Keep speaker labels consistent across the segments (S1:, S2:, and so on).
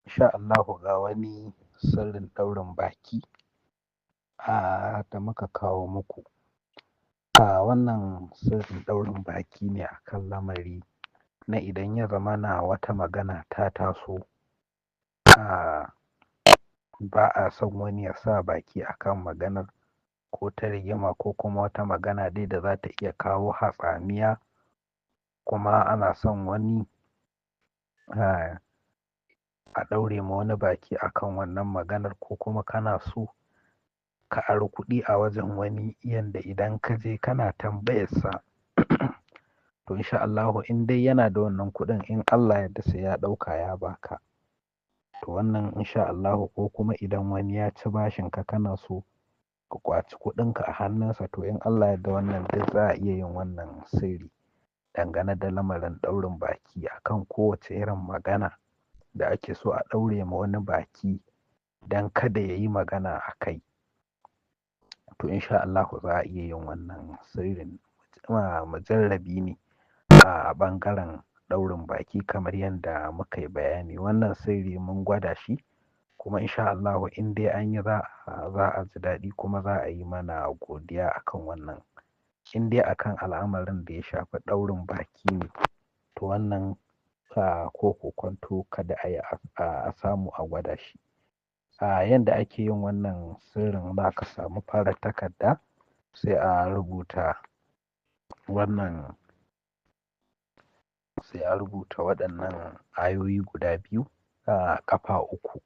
S1: Insha Allahu ga wani sirrin ɗaurin baki da muka kawo muku. Wannan sirrin ɗaurin baki ne akan lamari na idan ya zamana wata magana ta taso, ba a son wani ya sa baki akan maganar, ko ta rigima ko kuma wata magana dai da za ta iya kawo hatsaniya, kuma ana son wani a ɗaure ma wani baki akan wannan maganar, ko kuma kana so ka ari kuɗi a wajen wani yanda idan ka je kana tambayarsa to insha Allahu in dai yana da wannan kuɗin, in Allah ya yarda sai ya ɗauka ya baka. To wannan insha Allahu, ko kuma idan wani ya ci bashin ka kana so ka ƙwaci kuɗinka a hannunsa, to in Allah ya yarda wannan duk za a iya yin wannan sirri dangane da lamarin ɗaurin baki akan kowace irin magana da ake so a ɗaure ma wani baki don kada ya yi magana a kai. To insha Allahu za a iya yin wannan sirrin. Mujarrabi ne a ɓangaren ɗaurin baki kamar yadda muka yi bayani. Wannan sirri mun gwada shi, kuma insha Allahu in dai an yi za a ji daɗi, kuma za a yi mana godiya akan wannan. In dai akan al'amarin da ya shafi ɗaurin baki ne, to wannan ko kokwanto kada a yi a samu a gwada shi. Yanda ake yin wannan sirrin, za ka samu farar takarda, sai a rubuta wannan, sai a rubuta waɗannan ayoyi guda biyu a ƙafa uku.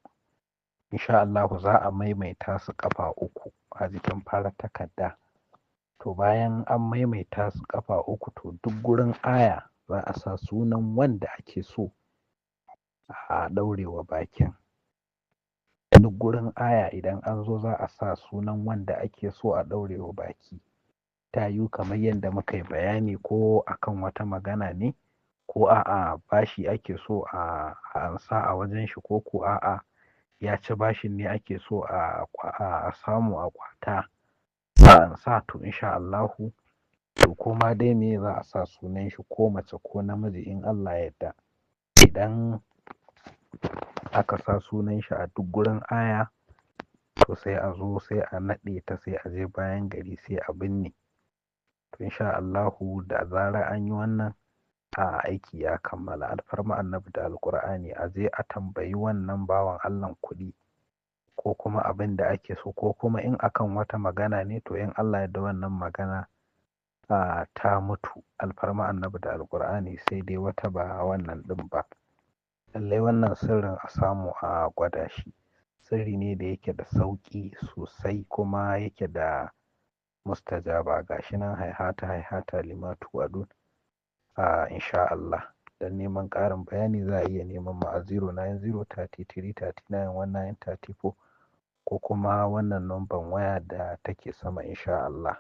S1: Insha Allahu za a maimaita su ƙafa uku a jikin farar takarda. To bayan an maimaita su ƙafa uku, to duk gurin aya za a sa sunan wanda ake so a ɗaure wa bakin. Duk gurin aya idan an zo za a sa sunan wanda ake so a ɗaure wa baki. Ta yiwu kamar yadda muka yi bayani, ko akan wata magana ne, ko a'a bashi ake so a ansa a wajen shi, ko a'a ya ci bashin ne ake so a samu a ƙwata a ansa. To insha Allahu, to koma dai me za a sa sunan shi, ko mace ko namiji, in Allah ya yarda. Idan aka sa sunan shi a duk gurin aya, to sai a zo sai a naɗe ta, sai a je bayan gari sai a binne. To insha Allahu da zarar an yi wannan, aiki ya kammala. Alfarma Annabi da Alƙur'ani, a je a tambayi wannan bawan Allahn kuɗi ko kuma abin da ake so, ko kuma in akan wata magana ne, to in Allah ya yarda wannan magana ta mutu. Alfarma Annabi da Alƙur'ani, sai dai wata ba wannan ɗin ba. Lallai wannan sirrin a samu a gwada shi. Sirri ne da yake da sauƙi sosai kuma yake da mustajaba. Ga shi nan haihata haihata lima tu'adun, insha Allah. Don neman ƙarin bayani za a iya neman mu a 090 33 39 19 34, ko kuma wannan numban waya da take sama insha Allah.